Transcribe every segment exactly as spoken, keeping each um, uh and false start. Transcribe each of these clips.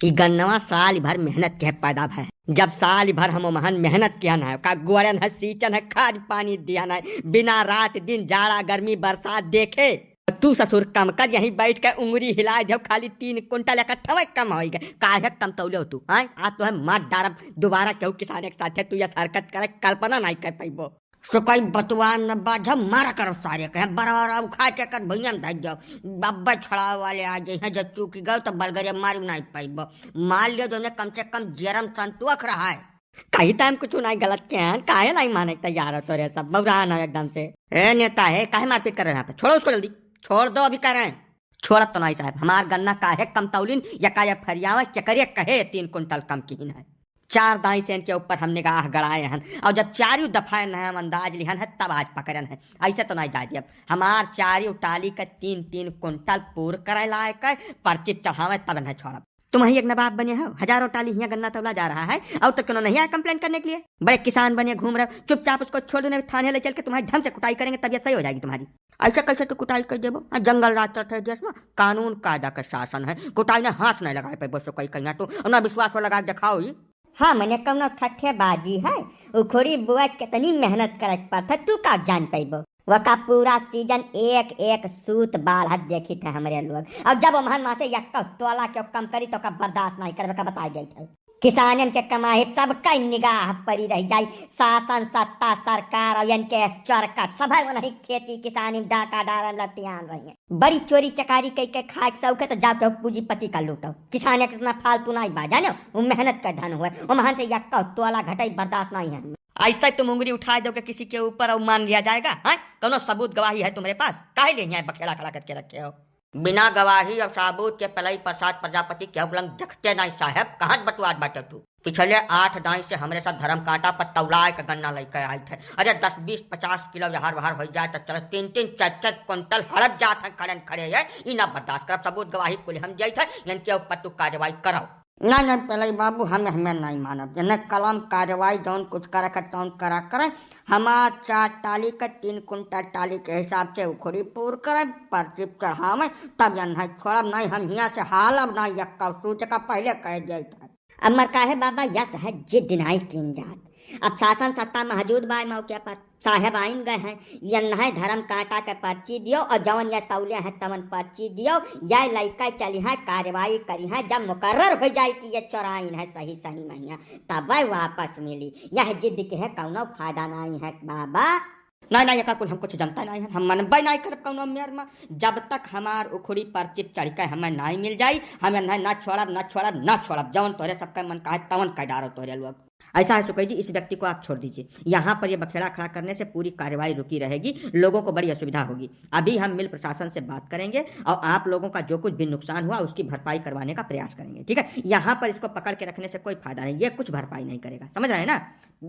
ई गन्नवा साल भर मेहनत के पैदा भय है। जब साल भर हम ओमहन मेहनत किहन है, का गोड़न है, सींचन है, खाद पानी दिहन है, बिना रात दिन जाड़ा गर्मी बरसात देखे, तू ससुर कम कर, यहीं बैठ के उंगरी हिलाए देव, खाली तीन कुंटल इकट्ठा कम होई गए। काहे कम तौले हो तू, हैं? आज तोहे मार डारब, दोबारा केहू किसान के साथे तू यस हरकत करे, कल्पना नाहीं कर पइबो। सुकई बतुआ न बाझब, मारा करब सारे के, बरवा उखा के कर भुइयां में धर जाओ। अब्बे छड़ावे वाले आ जाई हैं, जब चूक गए तो बलगरे मारू नाहीं पइबो। मार लियो जो कम से कम जेरम संतोख रहा है। कहीं तो हम कुछ नाहीं गलत किहन, काहे नाहीं माने के तैयार हो तोरे सब, बौरान हो एकदम से। ए नेता है, काहे मारपीट कर रहे हो यहाँ पे? छोड़ो उसको जल्दी, छोड़ दो, अभी कह रहे हैं। छोड़त तो नाहीं साहब, हमार गन्ना काहे कम तौलिन, या का या फरियावे, केकरे कहे तीन कुंटल कम किहिन है। चार दाई से इनके ऊपर हम निगाह गड़ाए हन, और जब चारियों दफा इन्हें हम अंदाज लिहन है, तब आज पकड़न है। ऐसे तो नाहीं जाए दियब। हमार चारियों टाली के तीन तीन कुंटल पूर करे लायक है, पर्ची चढ़ावे तब इन्हें छोड़ब। तुम ही एक नवाब बने हो, हजारों टाली हियाँ गन्ना तौला जा रहा है, और तो क्यों नहीं आया complain करने के लिए? बड़े किसान बने घूम रहे हो, चुपचाप उसको छोड़ दो, नहीं थाने ले चल के तुम्हारी ढंग से कुटाई करेंगे, तबीयत सही हो जाएगी तुम्हारी। ऐसे कैसे तू कुटाई कर देबो? आ, जंगल राज चलत है देश में, कानून कायदा के शासन है, कुटाई ने हाथ नहीं लगाए पे बस कहीं कहीं तू ना विश्वास हो लगा के दिखाओ ही। हाँ, मने कौनो ठट्ठेबाजी है, उखड़ी बुआ कितनी मेहनत करे के पड़त है, तू का जान पैबो? वका पूरा season एक एक सूत बाढ़त देखित है हमरे लोग। और जब ओमहन वहाँ से यक्का तोला के कम करी तो का बर्दाश्त नाहीं करबे का बताई जाइत है। किसानन के कमाई सबका निगाह परी रह जाई। शासन, सत्ता, सरकार और इनके चरकट सभे वही खेती किसानी में डाका डारन लटियान रही हैं। बड़ी चोरी चकारी कई के खाए के शौक है तो जाओ के पूंजीपति का लूटो। किसान एक इतना फालतू नाहीं बा, जानो, वो मेहनत का धन हुए, ओमहन से यक्का तोला घटाई बर्दाश्त नाहीं है। ऐसे तुम उंगली उठा दोगे किसी के ऊपर और मान लिया जाएगा? हाँ, कौनो सबूत गवाही है तुम्हारे पास? काहे लिए यहाँ बखेड़ा खड़ा करके रखे हो? बिना गवाही और सबूत के पलई प्रसाद प्रजापति के हुकलंग देखते नाहीं साहब, कहाँ बतुआत बाटे तू? पिछले आठ दाई से हमरे साथ धर्म कांटा पर तौलाए के गन्ना लेके आइत है। अरे दस, बीस, पचास किलो जहर वहर हो जाए तो चलो, तीन तीन, चार चार कुंटल हड़प जात है खड़न खड़े है, ई ना बर्दाश्त करब। सबूत गवाही कुल हम जाइत है, इनके ऊपर तू कार्रवाई करो। ना, ना, पलई बाबू, हम हमें नाहीं मानब। जने कलम कार्रवाई जौन कुछ करे के तौन करा करे। हमार चार टाली के तीन कुंटल टाली के हिसाब से उखड़ी पूर करे, पर्ची चढ़ावे, तब जन है छोड़ब, नाहीं हम हियाँ से हालब नाहीं, यक्का सूत का पहले कह जाइत है। अब मर काहे बाबा, यस है जिद नाहीं कीन जात। अब शासन सत्ता मौजूद बा मौके पर, साहेब आइन गए हैं, यन्है धर्म कांटा के पर्ची दियो और जवन ये तौले हैं तवन पर्ची दियो, ये लइका चली हैं, कार्रवाई करी हैं, जब मुकर्रर हो जाए कि ये चोराइन है सही सही महिया, तब वापस मिली। यह जिद के है कौनो फायदा नाहीं है बाबा। नाहीं, नाहीं, एकर कुल हम कुछ जनता नाहीं है, हम मनबे नाहीं करब कौनो मेर में। जब तक हमार उखड़ी पर्ची चढ़ के हमें नाहीं मिल जाई, हम इन्हें ना छोड़ब, ना छोड़ब, ना छोड़ब। जवन तोहरे सबका मन कहे तवन कह डारो तोहरे लोग। ऐसा है सुकई जी, इस व्यक्ति को आप छोड़ दीजिए। यहाँ पर ये बखेड़ा खड़ा करने से पूरी कार्रवाई रुकी रहेगी, लोगों को बड़ी असुविधा होगी। अभी हम मिल प्रशासन से बात करेंगे और आप लोगों का जो कुछ भी नुकसान हुआ उसकी भरपाई करवाने का प्रयास करेंगे, ठीक है? यहाँ पर इसको पकड़ के रखने से कोई फायदा नहीं, ये कुछ भरपाई नहीं करेगा, समझ रहे हैं ना?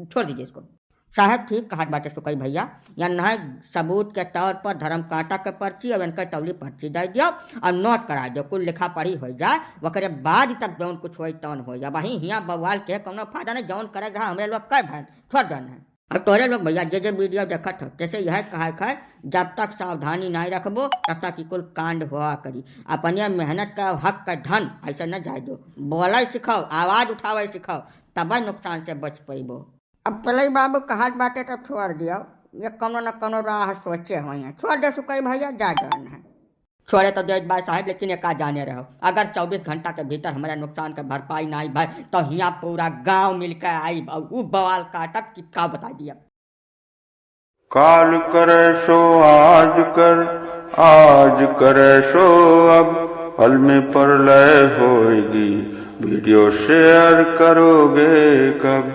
छोड़ दीजिए इसको। साहब ठीक कहत बाटे सुकई भैया, यन्है सबूत के तौर पर धर्म कांटा के पर्ची और इनके टौली पर्ची दे दियो और नोट करा दियो, कुल लिखा पढ़ी हो जाए, ओकरे बाद तब जौन कुछ होई तौन होई। अब वहीं हियाँ बवाल के कौनो फायदा नहीं, जौन करे रहा हमरे लोग कह भैन छोड़ देन है। अब तोहरे लोग भैया जे जे video देखत हो, जैसे यह कहा है, जब तक सावधानी नहीं रखबो तब तक ई कुल कांड हुआ करी। अपने मेहनत का हक का धन ऐसे न जाए दो, बोले सिखाओ, आवाज उठावे सिखाओ, तब नुकसान से बच पैबो। अब पलई बाबू कहत बाटे तब छोड़ दियो, ये कौनो न कौनो राह सोचे होइहैं। छोड़ दे सुकई भैया, जा जौन है। छोड़े तो देत बा साहब, लेकिन एक जाने रहो, अगर चउबीस घंटा के भीतर हमारे नुकसान के भरपाई नाहीं भय, तो हियाँ पूरा गांव मिलके आइब और ऊ बवाल काटब कि का बताई दिया। काल करे सो आज कर, आज करे सो अब, पल में प्रलय होएगी, video share करोगे कब?